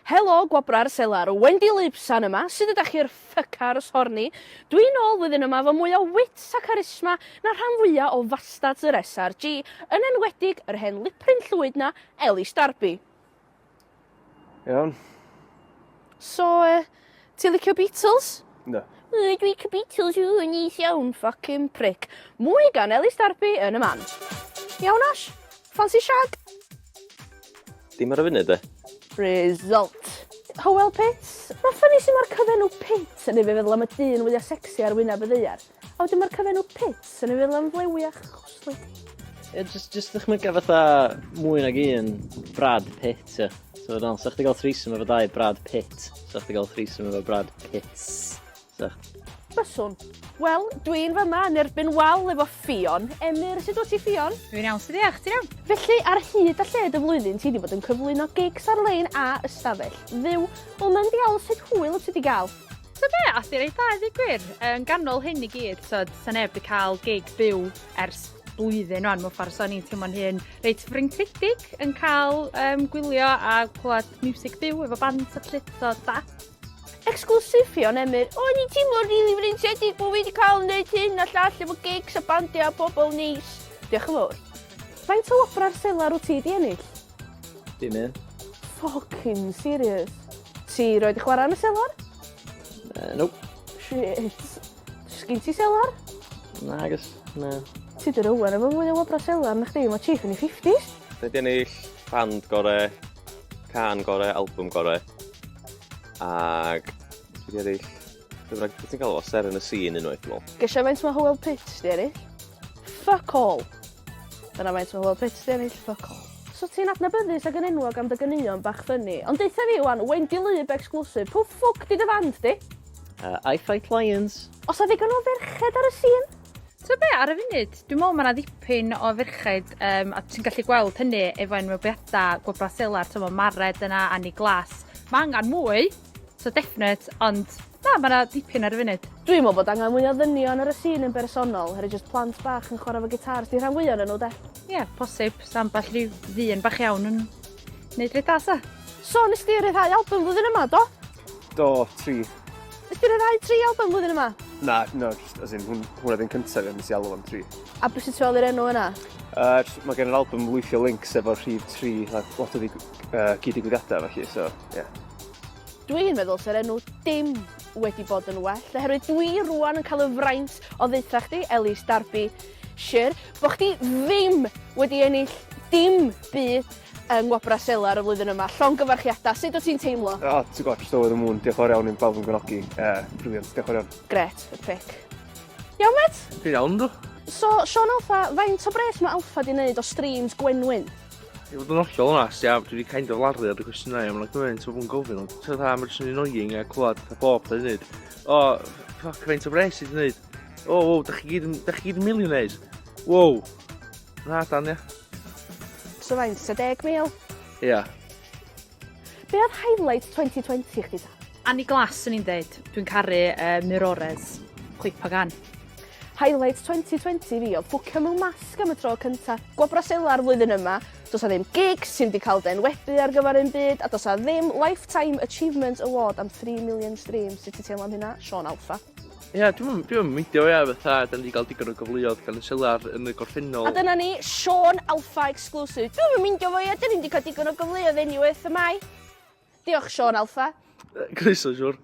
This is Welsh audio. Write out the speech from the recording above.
Helo Gwobrau'r Selar, Wendy Lipsan yma, sut ydach chi'r ffycars horny? Dwi nôl flwyddyn yma efo mwy o wit a charisma na rhan fwya o fastards yr SRG, yn enwedig yr hen lipryn llwyd 'na, Elis Darby. Iawn. So, uh, ti'n licio Beatles? Na. Yy, dwi licio Beatles, ww, neis iawn, fucking prick. Mwy gan Elis Darby yn y man. Iawn, Ash? Fancy shag? Dim ar y funud de. Result. Hywel Pitts. Mae'n ffynnu sut mae'r cyfenw Pitts yn ei fi feddwl am y dyn fwyaf sexy ar wyneb y ddaear. A wedyn mae'r cyfenw Pitts yn ei feddwl am flewiach chwslyd. Ie, just, just dychmyga fatha mwy nag un Brad Pitt, ie. So, fel, sa chdi gael threesome efo dau Brad Pitt, sa chdi gael threesome efo Brad Pitts. Sa. Byswn. Wel, dwi'n fyma yn erbyn wal efo Ffion. Emyr, sut wyt ti Ffion? Dwi'n iawn, sut diolch, ti'n iawn? Felly, ar hyd a lled y flwyddyn, ti wedi bod yn cyflwyno gigs ar-lein a ystafell fyw. Wel, mae'n diawl sut hwyl wyt ti wedi gael? So be, ath i reit dda i gwir. Yn ganol hyn i gyd, so sa neb wedi cael gig byw ers blwyddyn rwan, mewn ffordd, so o'n i'n teimlo'n hun reit freintiedig yn cael um, gwylio a clywed music byw efo band a ballu, so da. Exclusive Ffion Emyr. O'n i'n teimlo rili freintiedig bo' fi 'di cael neud hyn a llall efo gigs a bandia a pobol neis. Diolch yn fowr. Faint o wobra'r selar wt ti 'di ennill? Dim un. Fucking serious? Ti roed i chwarae yn y selar? Uh, nope. Shit. Sgin ti selar? Nagos, na. Ti 'di rywun efo mwy o wobra selar na chdi, mae Chief yn ei 50s. Dwi 'di ennill band gore, cân gore, album gore. Ac dwi 'di ennill be' bynnag be' ti'n galw fo seren y sîn unwaith dwi me'wl. Gesha faint ma' Hywel Pitts 'di ennill? Fuck all. Dyna faint ma' Hywel Pitts 'di ennill, fuck all. So ti'n adnabyddus ag yn enwog am dy ganeuon bach ffyni, ond deutha fi ŵan, Wendy Lube exclusive, pw ffwc 'di dy fand di? Uh, I Fight Lions. O's 'a ddigon o ferched ar y sîn? T'o' be' ar y funud dwi me'wl ma' 'na ddipyn o ferched yym a ti'n gallu gweld hynny efo enwebiada Gwobra Selar t'mo' Mared yna Ani Glass. Ma' angan mwy so definite ond na ma' 'na dipyn ar y funud. Dwi'n me'wl bod angan mwy o ddynion ar y sîn yn bersonol herwydd jyst plant bach yn chwara 'fo gitars 'di rhan fwya o'nyn nhw 'de? Ie posib 'sa ambell ryw ddyn bach iawn yn neud reit da 'sa? So nes di ryddhau album flwyddyn yma do? Do, tri. Nes di ryddhau tri album flwyddyn yma? Na, no, just, as in, hwn, hwnna ddim cyntaf fi, nes i alw am tri. A beth sy'n tu ôl i'r enw yna? Uh, just, mae gen yr album lwyth o links efo'r rhif tri, like, lot o ddig, uh, gyd-digwyddiadau felly, so, yeah. Dwi'n meddwl sa'r enw dim wedi bod yn well, oherwydd dwi rwan yn cael y fraint o ddeutha chdi, Elis Darby Sir, bo chdi ddim wedi ennill dim byd yng Ngwobrau Selar y flwyddyn yma. Llongyfarchiadau, sut wyt ti'n teimlo? O, oh, ti'n gwybod, just over the moon. Diolch yn fawr iawn i'n bawb yn gefnogi. Uh, brilliant, diolch yn fawr iawn. Gret, y prick. Iawn, met? Dwi'n iawn, dw. So, Sean Alpha, faint o bres mae Alpha di wneud o streams Gwenwyn? I fod yn hollol onast, ia, dwi wedi kind of laru ar y cwestiynau, a mae'n gymaint o bobl yn gofyn, ond ti'n dda, mae'n jyst yn annoying a clywed fatha bob dda wneud. O, fuck, faint o bres i wedi wneud? O, wow, da chi gyd yn, da chi gyd yn millionaires. Wow. Na, dan, ia. So faint, ta 10,000? Ia. Be oedd highlight 2020 chdi ta? Ani Glass swn i'n deud. Dwi'n caru uh, Mirores. Chwip o gan. Highlight 2020 fi oedd ffwcio mewn masg am y tro cynta. Gwobra Selar flwyddyn yma, does 'na ddim gigs, ti'm 'di cael dy enwebu ar gyfer un byd, a does 'na ddim Lifetime Achievement Award am 3 million streams. Sut ti'n teimlo am hynna, Sean Alpha? Ia, dwi'm yn dwi'm yn meindio ia, fatha, da ni 'di gael digon o gyfleoedd gan y selar yn y gorffennol. A dyna ni, Sean Alpha exclusive. Dwi'm yn meindio fo ia, da ni'm 'di cael digon o gyfleoedd anyway, themau. Diolch Sean Alpha. Croeso, siwr.